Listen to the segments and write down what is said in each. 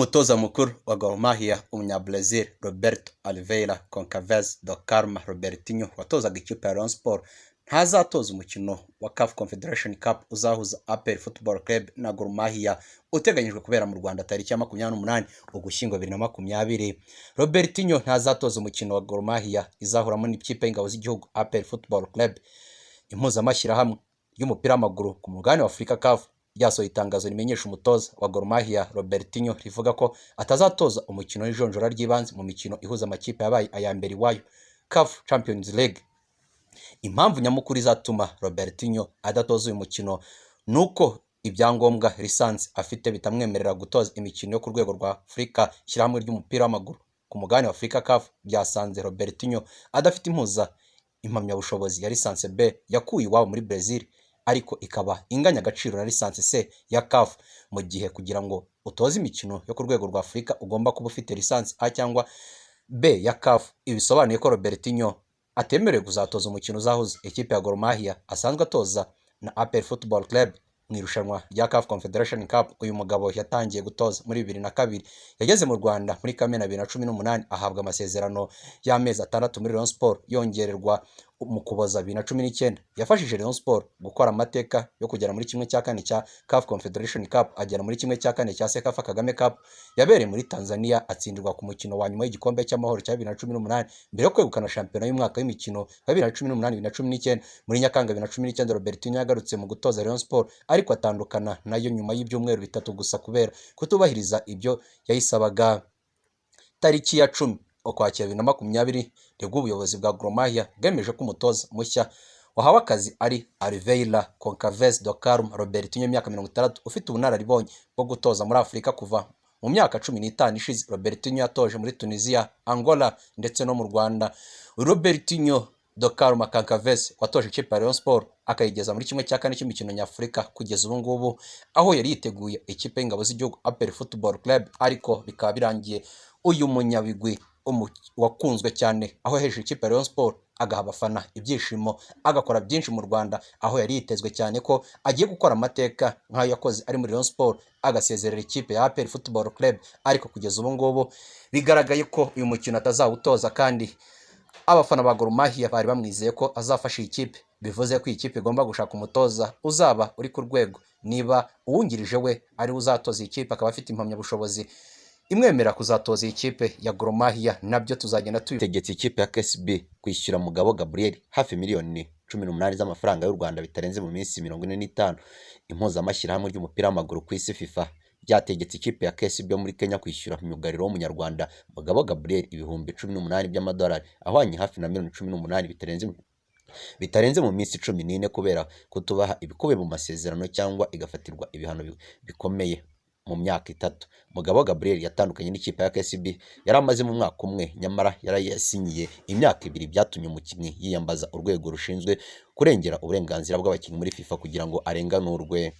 Umutoza mukuru wa Gor Mahia, Umunya-Brazil Roberto Oliveira Goncalves do Carmo Robertinho, watozaga ikipe ya Rayon Sports, ntazatoza umukino wa CAF Confederation Cup uzahuza APR Football Club na Gor Mahia, uteganyijwe kubera mu Rwanda tariki ya 28 Ugushyingo 2020. Robertinho ntazatoza umukino wa Gor Mahia izahuramo n'ikipe y'ingabo z'igihugu APR Football Club. Impuzamashyirahamwe y'umupira w'amaguru ku mugabane wa Afurika, CAF, ryasohoye itangazo rimenyesha umutoza wa Gor Mahia Robertinho, rivuga ko atazatoza umukino w'ijonjora ry'ibanze mu mikino ihuza amakipe yabaye aya mbere iwayo, CAF Champions League. Impamvu nyamukuru izatuma Robertinho adatoza uyu mukino ni uko ibyangombwa licence afite bitamwemerera gutoza imikino yo ku rwego rwa Afurika. Ishyirahamwe ry'umupira w'amaguru ku mugabane wa Afurika, CAF, ryasanze Robertinho adafite impamyabushobozi ya licence B yakuye iwabo muri Brazil, ariko ikaba inganya agaciro na licence C ya CAF, mu gihe kugira ngo utoze imikino yo ku rwego rwa Afurika ugomba kuba ufite licence A cyangwa B ya CAF. Ibi bisobanuye ko Robertinho atemerewe kuzatoza umukino uzahuza ikipe ya Gor Mahia asanzwe atoza na APR Football Club mu irushanwa rya CAF Confederation Cup. Uyu mugabo yatangiye gutoza muri 2002. Yageze mu Rwanda muri Kamena 2018, ahabwa amasezerano y'amezi 6 muri Rayon Sports, yongererwa mu Kuboza 2019. Yafashije Rayon Sports gukora amateka yo kugera muri 1/4 cya CAF Confederation Cup, agera muri 1/4 cya CECAFA Kagame Cup yabereye muri Tanzania, atsindirwa ku mukino wa nyuma y'igikombe cy'amahoro cya 2018, mbere yo kwegukana shampiyona y'umwaka w'imikino wa 2018 2019. Muri Nyakanga 2019, Robertinho yagarutse mu gutoza Rayon Sports, ariko atandukana nayo nyuma y'ibyumweru 3 gusa kubera kutubahiriza ibyo yayisabaga. Tariki ya 10 Ukwakira 2020 nibwo ubuyobozi bwa Gor Mahia bwemeje ko umutoza mushya wahawe akazi ari Oliveira Goncalves do Carmo Robertinho, imyaka 60, ufite ubunararibonye bwo gutoza muri Afurika kuva mu myaka 15 ishize. Robertinho yatoje muri Tunisia, Angola ndetse no mu Rwanda. Robertinho do Carmo Goncalves watoje ikipe ya Rayon Sports akayigeza muri 1/4 cy'imikino nyafurika, kugeza ubu ngubu aho yari yiteguye ikipe y'ingabo z'igihugu APR Football Club, ariko bikaba birangiye uyu munyabigwi wakunzwe cyane, aho yahejeje ikipe ya Rayon Sports, agaha abafana ibyishimo, agakora byinshi mu Rwanda, aho yari yitezwe cyane ko agiye gukora amateka nk'ayo yakoze ari muri Rayon Sports, agasezerera ikipe ya APR Football Club, ariko kugeza ubu ngubu bigaragaye ko uyu mukino atazawutoza, kandi abafana ba Gor Mahia bari bamwizeye ko azafasha iyi kipe. Bivuze ko iyi kipe igomba gushaka umutoza uzaba uri ku rwego, niba uwungirije we ariwe uzatoza iyi kipe akaba afite impamyabushobozi imwemerera kuzatoza iyi kipe ya Gor Mahia. Nabyo tuzagenda Tegetse ikipe ya KCB kwishyura Mugabo Gabriel hafi miliyoni 18 z'amafaranga y'u Rwanda bitarenze mu minsi 45. Impuzamashyirahamwe ry'umupira w'amaguru ku isi, FIFA, ryategetse ikipe ya KCB yo muri Kenya kwishyura myugariro w'umunyarwanda Mugabo Gabriel 18,000 by'amadolari ahwanye hafi na miliyoni 18 bitarenze mu minsi 14 kubera kutubaha ibikubiye mu masezerano, cyangwa igafatirwa ibihano bikomeye mu myaka 3. Mugabo Gabriel yatandukanye n'ikipe ya KCB yari amaze mu mwaka umwe, nyamara yarayasinyiye imyaka 2. Byatumye umukinnyi yiyambaza urwego rushinzwe kurengera uburenganzira bw'abakinnyi muri FIFA kugira ngo arenganurwe.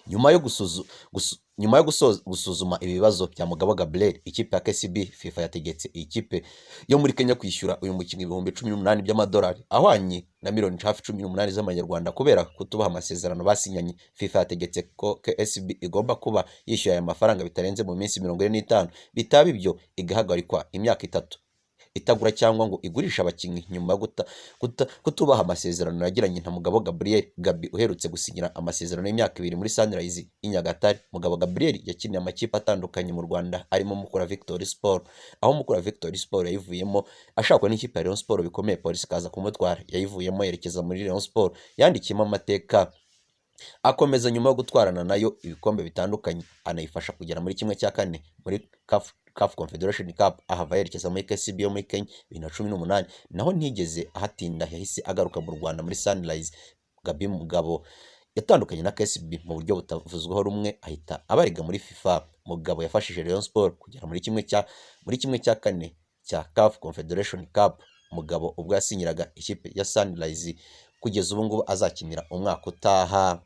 Nyuma yo gusuzuma ibibazo bya Mugabo Gabriel, ikipe ya KCB, FIFA yategetse iyi kipe yo muri Kenya kwishyura uyu mukinnyi 18,000 by'amadolari ahwanye na miliyoni hafi 18 z'amanyarwanda kubera kutubaha amasezerano basinyanye. FIFA yategetse ko KCB igomba kuba yishyuye aya mafaranga bitarenze mu minsi 45, bitaba ibyo igahagarikwa imyaka 3 itagura cyangwa ngo igurishe abakinnyi nyuma yo kutubaha amasezerano yagiranye na Mugabo Gabriel Gabi, uherutse gusinyira amasezerano y'imyaka 2 muri Sunrise y'i Nyagatare. Mugabo Gabriel yakiniye amakipe atandukanye mu Rwanda arimo Mukura Victory Sport, aho Mukura Victory Sport yayivuyemo ashakwa n'ikipe ya Rayon Sport bikomeye, Polisi ikaza kumutwara. Yayivuyemo yerekeza muri Rayon Sport yandikiyemo amateka akomeza nyuma yo gutwarana nayo ibikombe bitandukanye, anayifasha kugera muri 1/4 muri CAF Confederation Cup, ahava yerekeza muri KCB yo muri Kenya 2018. Naho ntigeze ahatinda, yahise agaruka mu Rwanda muri Sunrise. Gabi Mugabo yatandukanye na KCB mu buryo butavuzweho rumwe, ahita abarega muri FIFA. Mugabo yafashije Rayon Sport kugera muri 1/4 cya CAF Confederation Cup. Mugabo ubwo yasinyiraga ikipe ya Sunrise kugeza ubu ngubu azakinira umwaka utaha.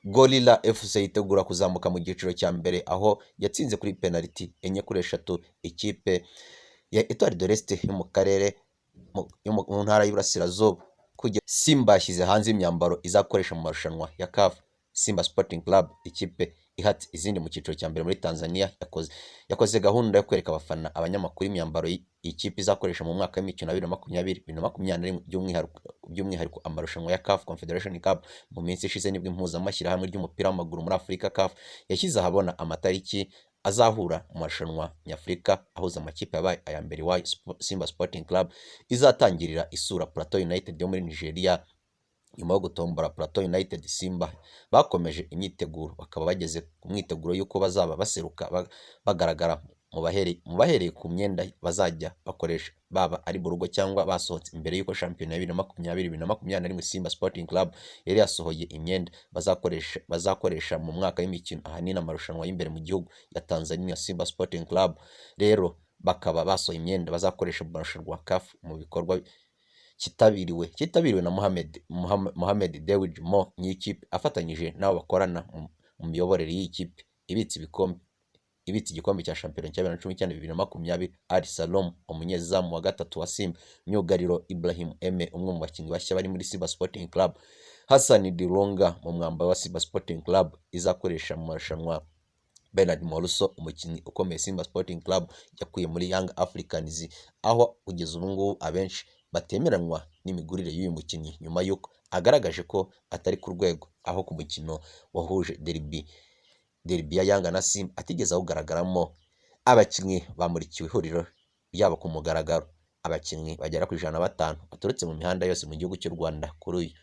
Gorilla FC yitegura kuzamuka mu cyiciro cya mbere, aho yatsinze kuri penaliti 4 kuri 3 ikipe ya Etoile de l'Est yo mu karere yo mu ntara y'Iburasirazuba. Simba yashyize hanze imyambaro izakoresha mu marushanwa ya CAF. Simba Sporting Club, ikipe ihatse izindi mu cyiciro cya mbere muri Tanzania yakoze gahunda yo kwereka abafana, abanyamakuru imyambaro iyi kipe izakoresha mu mwaka w'imikino wa 2020 2021, by'umwihariko amarushanwa ya CAF Confederation Cup. Mu minsi ishize nibwo impuzamashyirahamwe ry'umupira w'amaguru muri Afurika, CAF, yashyize ahabona amatariki azahura mu marushanwa nyafurika ahuza amakipe yabaye aya mbere iwayo. Simba Sporting Club izatangirira isura Plateau United yo muri Nigeria. Nyuma yo gutombora Plateau United, Simba bakomeje imyiteguro, bakaba bageze ku mwiteguro y'uko bazaba baseruka bagaragara mu bahereye ku myenda bazajya bakoresha, baba ari mu rugo cyangwa basohotse. Mbere y'uko shampiyona ya 2020 2021, Simba Sporting Club yari yasohoye imyenda bazakoresha mu mwaka w'imikino, ahanini amarushanwa y'imbere mu gihugu ya Tanzania. Simba Sporting Club rero bakaba basohoye imyenda bazakoresha mu marushanwa CAF mu bikorwa cyitabiriwe na Mohamed Dewji Mo nyir'ikipe afatanyije n'abo bakorana mu miyoborere y'iyi kipe ibitse igikombe cya shampiyona cya 2019 2020. Ali Salom, umunyezamu wa gatatu wa Simba, myugariro Ibrahim Eme, umwe mu bakinnyi bashya bari muri Simba Sporting Club, Hassan Dilunga mu mwambaro wa Simba Sporting Club izakoresha mu marushanwa, Bernard Morrison, umukinnyi ukomeye Simba Sporting Club yakuye muri Young Africans, aho kugeza ubu ngubu abenshi batemeranwa n'imigurire y'uyu mukinnyi nyuma y'uko agaragaje ko atari ku rwego, aho ku mukino wahuje derby ya Yanga na Simba atigeze awugaragaramo. Abakinnyi bamurikiwe ihuriro ryabo ku mugaragaro. Abakinnyi bagera ku 105 baturutse mu mihanda yose mu gihugu cy'u Rwanda kuri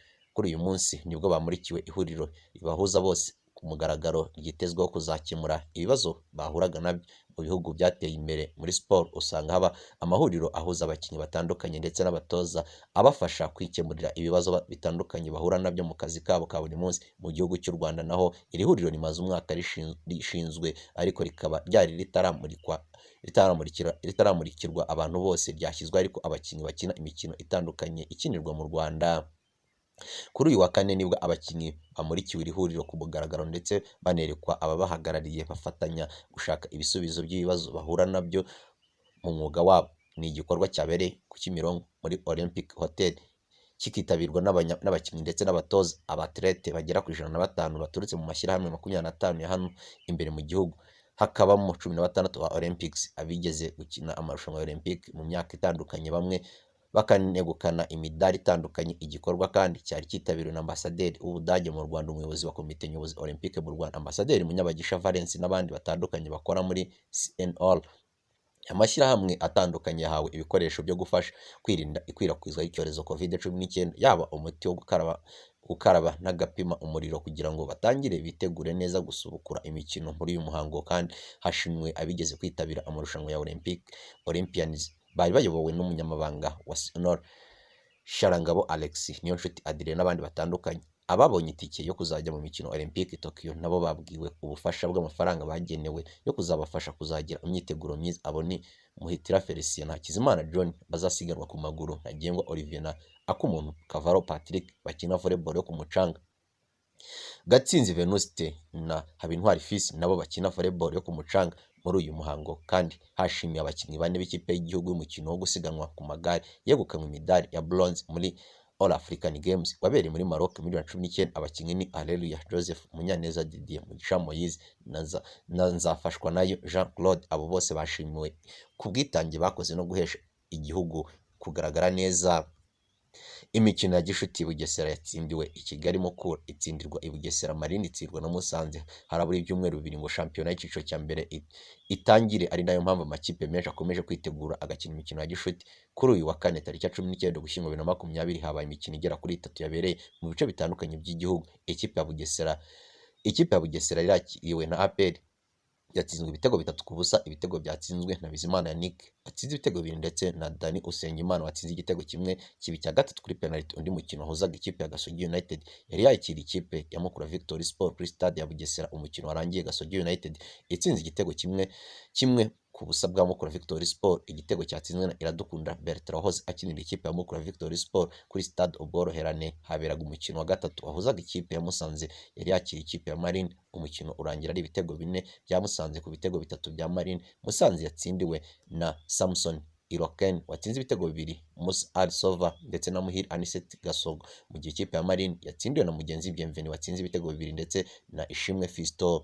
uyu munsi nibwo bamurikiwe ihuriro ribahuza bose ku mugaragaro, ryitezweho kuzakemura ibibazo bahuraga nabyo. Mu bihugu byateye imbere muri siporo usanga haba amahuriro ahuza abakinnyi batandukanye ndetse n'abatoza, abafasha kwikemurira ibibazo bitandukanye bahura nabyo mu kazi kabo ka buri munsi. Mu gihugu cy'u Rwanda naho iri huriro rimaze umwaka rishinzwe, ariko rikaba ryari ritaramurikirwa abantu bose, ryashyizwe ariko abakinnyi bakina imikino itandukanye ikinirwa mu Rwanda. Kuri uyu wa kane nibwo abakinnyi bamurikiwe iri huriro ku mugaragaro, ndetse banerekwa ababahagarariye, bafatanya gushaka ibisubizo by'ibibazo bahura nabyo mu mwuga wabo. Ni igikorwa cyabereye ku Kimironko muri Olympic Hotel, kikitabirwa n'abakinnyi ndetse n'abatoza, abatlete bagera ku 105 baturutse mu mashyirahamwe 25 ya hano imbere mu gihugu, hakabamo 16 ba Olympics, abigeze gukina amarushanwa ya Olympic mu myaka itandukanye, bamwe bakanegukana imidari itandukanye. Igikorwa kandi cyari cyitabiriwe na Ambasaderi w'Ubudage mu Rwanda, umuyobozi wa Komite Nyobozi Olympique mu Rwanda, Ambasaderi Munyabagisha Valens, n'abandi batandukanye bakora muri CNOL. Amashyirahamwe atandukanye yahawe ibikoresho byo gufasha kwirinda ikwirakwizwa ry'icyorezo Covid-19, yaba umuti wo gukaraba n'agapima umuriro, kugira ngo batangire bitegure neza gusubukura imikino. Muri uyu muhango kandi hashimwe abigeze kwitabira amarushanwa ya Olympic, Olympians, bari bayobowe n'umunyamabanga wa CNOL, Sharangabo Alex, Niyonshuti Adrien n'abandi batandukanye. Ababonye itike yo kuzajya mu mikino Olympique Tokyo nabo babwiwe ubufasha bw'amafaranga bagenewe yo kuzabafasha kuzagira imyiteguro myiza. Abo ni Muhitira Felicien na Hakizimana John bazasiganwa ku maguru, Ntagengwa Olivier na Akumuntu Kavaro Patrick bakina volleyball yo ku mucanga, Gatsinzi Venuste na Habintwari Fils nabo bakina volleyball yo ku mucanga. Muri uyu muhango kandi hashimiwe abakinnyi bane b'ikipe y'igihugu y'umukino wo gusiganwa ku magare yegukanywe imidari ya bronze muri All African Games wabereye muri Maroc muri 2019. Abakinnyi ni Areruya Joseph, Munyaneza Didier, Mugisha Moise na Nzafashwanayo Jean Claude. Abo bose bashimiwe ku bwitange bakoze no guhesha igihugu kugaragara neza. Imikino ya gishuti: Bugesera yatsindiwe i Kigali, Mukura itsindirwa i Bugesera, Marine itsindwa na Musanze. Harabura ibyumweru 2 ngo shampiyona y'icyiciro cya mbere itangire, ari nayo mpamvu amakipe menshi akomeje kwitegura agakina imikino ya gishuti. Kuri uyu wa kane tariki ya 19 Ugushyingo 2020 habaye imikino igera kuri itatu yabereye mu bice bitandukanye by'igihugu. Ikipe ya Bugesera irakiriwe na APR yatsinzwe ibitego 3-0, ibitego byatsinzwe na Bizimana Yannick watsinze ibitego bibiri ndetse na Dani Usengimana watsinze igitego kimwe kiba icya gatatu kuri penalty. Undi mukino wahuzaga ikipe ya Gasogi United yari yakiriye ikipe ya Mukura Victory Sport kuri stade ya Bugesera, umukino warangiye Gasogi United itsinze igitego 1-1 bwa Mukura Victory Sport, igitego cyatsinzwe na Iradukunda Bertrand wahoze akinira ikipe ya Mukura Victory Sport. Kuri stade Ubworoherane haberaga umukino wa gatatu wahuzaga ikipe ya Musanze yari yakiriye ikipe ya Marine, umukino urangira ari ibitego 4 bya Musanze ku bitego 3 bya Marine. Musanze yatsindiwe na Samson Iroken watsinze ibitego 2, Musa Ali Sova ndetse na Muhire Anicet Gasogo, mu gihe ikipe ya Marine yatsindiwe na Mugenzi Bienvenu watsinze ibitego 2 ndetse na Ishimwe Fiston.